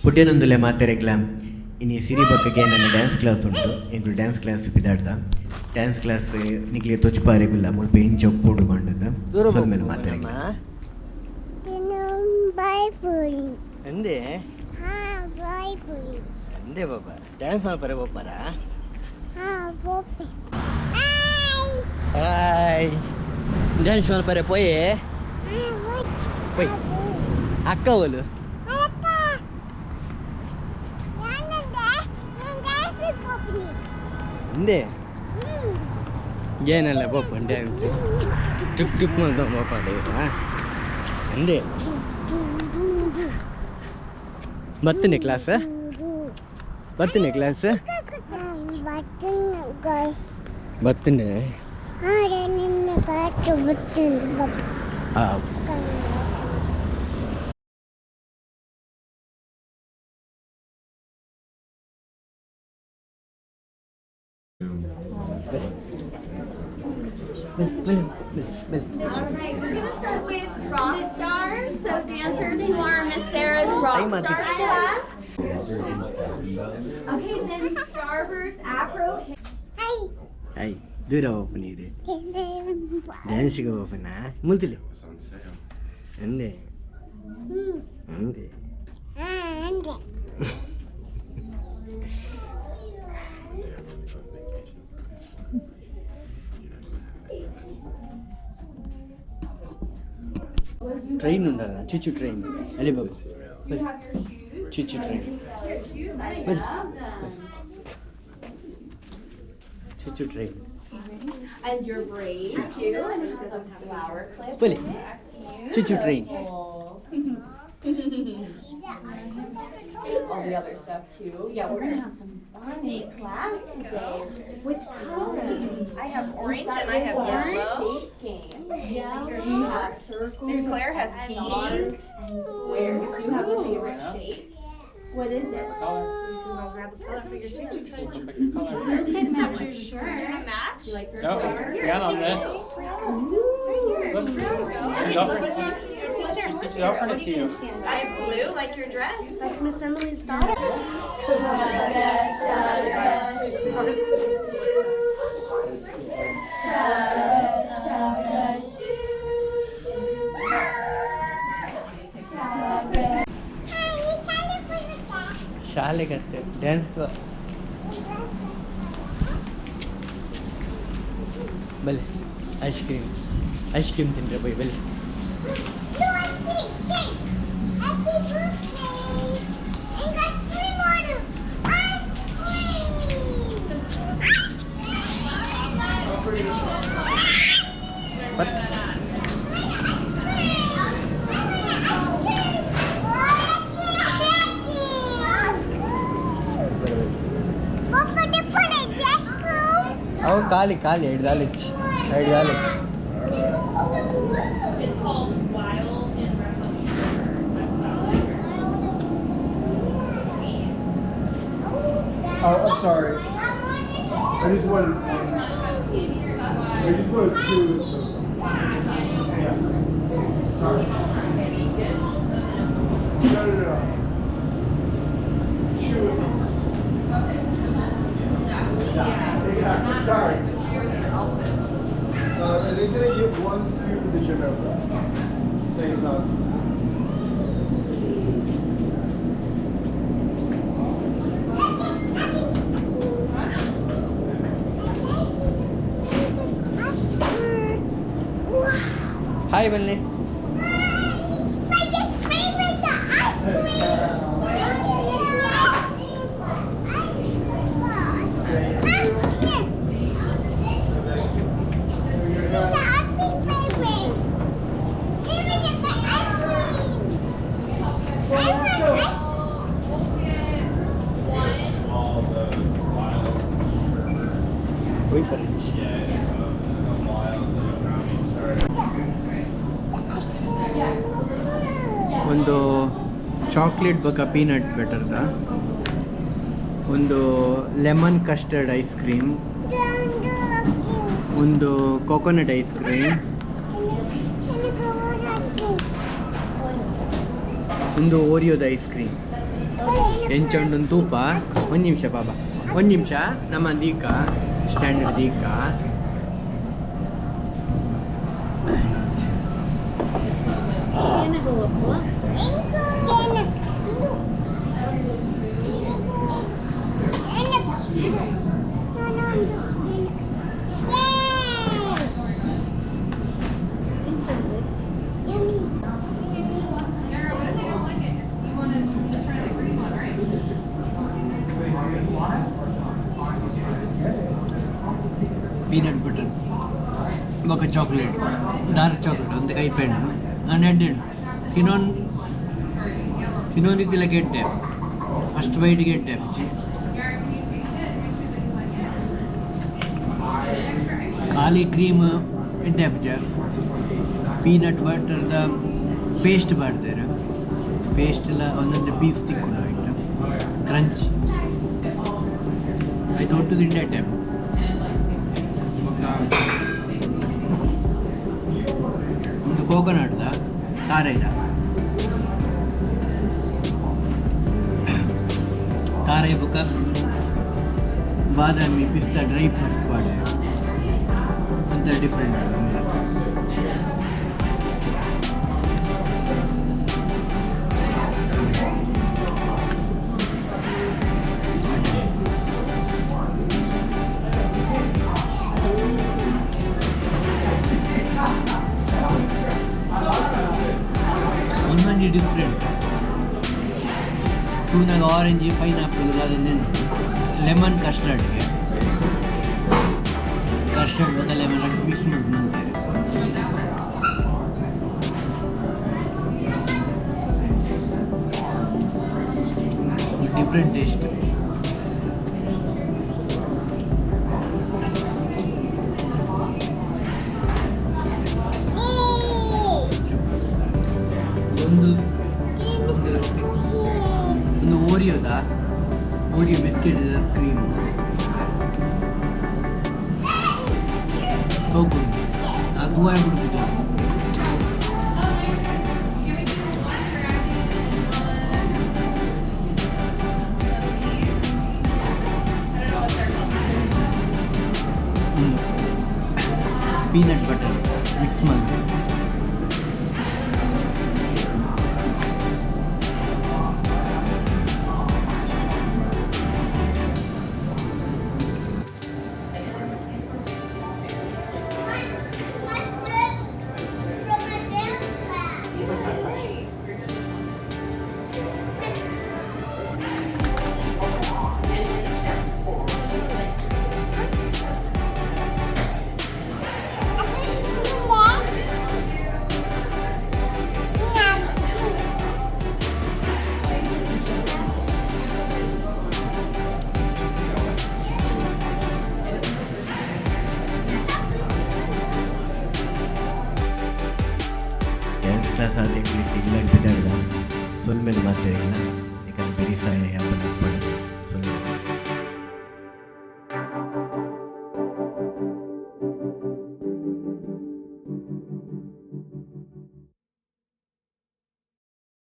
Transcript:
ಪುಡ್ಯನೊಂದುಲೆ ಮಾತೆರೆಗ್ಲ ಇನಿ ಸಿರಿ ಬೊಕ್ಕಗೆ ನನ್ನ dance class ಉಂಟು. ಎಂಕುಲು ಡ್ಯಾನ್ಸ್ ಕ್ಲಾಸ್ ಪಿದಾಡ್ದ. ಡ್ಯಾನ್ಸ್ ಕ್ಲಾಸ್ ನಿಕ್ಲೆ ತೊಚ್ಪಾರೆಗುಲ್ಲ ಮುಲ್ಪ ಎಂಚ ಉಪ್ಪುಡು ಪಂಡುದು. ಸೊಲ್ಮೆಲು ಮಾತೆರೆಗ್ಲ. ಎಂದೆ ಎಂದೆ ಬಾಬಾ ಡ್ಯಾನ್ಸ್ ಮಾಡ್ಪಾರೆ ಬೋಪಾರ? ಹಾಯ್, ಡ್ಯಾನ್ಸ್ ಮಾಡ್ಪಾರೆ ಪೋಯೆ ಪೋಯ್. ಅಕ್ಕ ಓಲು? ಎಂದೆ ಏನಲ್ಲ ಬೋಪ ಡ್ಯಾನ್ಸ್ ಟುಕ್ ಟುಕ್ ಮಾಡ್ತಾ ಬೋಪಾಡ. ಎಂದೆ ಬರ್ತೇನೆ ಕ್ಲಾಸ್, ಬರ್ತೇನೆ ಕ್ಲಾಸ್, ಬರ್ತೇನೆ. ಹಾಂ. All right, we're gonna start with rock stars. So dancers who are Miss Sarah's rock stars class. Okay, then Starburst Acro. I ದೂರ ಓಪನ್ ಇದೆ ಡ್ಯಾನ್ಸಿಗೆ ಓಪನಾ ಮುಲ್ತಿಲ್ಲ. ಎಂದೆ ಎಂದೆ? ಟ್ರೈನ್ ಉಂಡಲ್ಲ, ಚುಚ್ಚು ಟ್ರೈನ್ ಅಲ್ಲಿ ಬಾಬು, ಚುಚ್ಚು ಟ್ರೈನ್, ಚುಚ್ಚು train. And your braid too, and it has a flower clip. ಬಲಿ ಚುಚ್ಚು train. All the other stuff too. Yeah, we're gonna have some fun in class today. Which color? I have orange and I have yellow. Shape game. Yeah. You have circles. Miss Claire has pink. And squares. Do you have a favorite shape? What is it? Grab a color for your teacher. Sure. Match? You like the No, stars? Brianna on this. Look, she's offering it to you. She's offering it to you. I have blue, like your dress. That's Miss Emily's daughter. ಶಾಲೆಗತ್ತೆ dance class ಬಲೆ. Ice cream, ice cream ತಿಂದ್ರೆ ಬೈ ಬಲೆ. Happy birthday! And ice cream on it. Ice cream! But ಅವು ಖಾಲಿ ಖಾಲಿ ಐದು ದಾಲಿಚ್ ಐದು ದಾಲಿಚ್. It's called Wild and Reckless. Oh, I'm sorry. I just wanted one. I just wanted two. Yeah. Sorry. No. Two of these. Yeah, exactly. Sorry. Are they gonna give one scoop of the Jamaica? Say it's on. Hi ಬನ್ನಿ. My favorite, the ice cream. Ice cream. This is our favorite. Give me the ice cream. I want ice. ಹೋಯ್ ಪರಂಚಿ. ಒಂದು chocolate ಬೊಕ peanut ಬಟರ್ದ, ಒಂದು lemon custard ice cream. ಒಂದು coconut ice cream, ಒಂದು ಓರಿಯೋದ ice cream. ಎಂಚೊಂಡು ತೂಪ. ಒಂದು ನಿಮಿಷ ಬಾಬಾ, ಒಂದು ನಿಮಿಷ. ನಮ್ಮ ದೀಕ ಸ್ಟ್ಯಾಂಡರ್ಡ್ ದೀಕ. ಪೀನಟ್ ಬಟರ್ ಬೊಕ ಚಾಕ್ಲೇಟ್, ಡಾರ್ಕ್ ಚಾಕ್ಲೇಟ್ ಒಂದು ಕೈ ಪೆಣ್ಣು ನಾನು ಎಡ್ಡೆ ತಿನ್ನೊಂದು ತಿನ್ನೊಂದಿದ್ದಿಲ್ಲ ಗೆಡ್ಡೆ. ಫಸ್ಟ್ ಬೈಟ್ ಗೆಡ್ಡೆ ಅಜ್ಜಿ. ಖಾಲಿ ಕ್ರೀಮ್ ಎಡ್ಡೆ ಅಜ್ಜ. ಪೀನಟ್ ಬಟರ್ದ ಪೇಸ್ಟ್ ಮಾಡ್ತಾರೆ, ಪೇಸ್ಟ್ ಎಲ್ಲ ಒಂದೊಂದು ಪೀಸ್ ತಿಕ್ಕೊಂಡು ಆಯ್ತು. ಕ್ರಂಚ್ ಆಯ್ತು, ಒಟ್ಟು ತಿಂಡಿ ಎಡ್ಡೆ. ಒಂದು ಕೋಕೋನಟ್ದ ತಾರೈದ ತಾರೈ ಬೊಕ ಬಾದಾಮಿ ಪಿಸ್ತಾ ಡ್ರೈ ಫ್ರೂಟ್ಸ್ ಪಾಡೆ ಅಂತ ಡಿಫ್ರೆಂಟ್. ಒಂದೊಂದು ಡಿಫ್ರೆಂಟ್ ತೂನಾಗ ಆರೆಂಜ್, ಪೈನಾಪಲ್, ಅದನ್ನೇನು ಲೆಮನ್ ಕಸ್ಟರ್ಡ್ಗೆ ಕಸ್ಟರ್ಡ್ ಬೊಕ ಲೆಮನ್ ಮಿಕ್ಸ್ ಮಾಡ್ತಾರೆ. Different taste. ಒಂದು ಒಂದು ಓರಿಯೋದ ಓರಿಯೋ ಬಿಸ್ಕೆಟ್ ಕ್ರೀಮ್ ಸೋಕು ಅದು ಬಿಡ್ಬೋದು. ಪೀನಟ್ ಬಟರ್ ಮಿಕ್ಸ್ ಮಾಡಿ. My friend from my dance class. Dance class ಆದ ಎಂಕ್ಲೆಗ್ ಇಲ್ಲಡ್ ಪಿದಾಡ್ದ. ಸೊಲ್ಮೆಲು ಮಾತೆರೆಗ್ಲ. ನಿಕಲ್ನ ಬೆರಿಸಾಯ ಯಾಪಲ.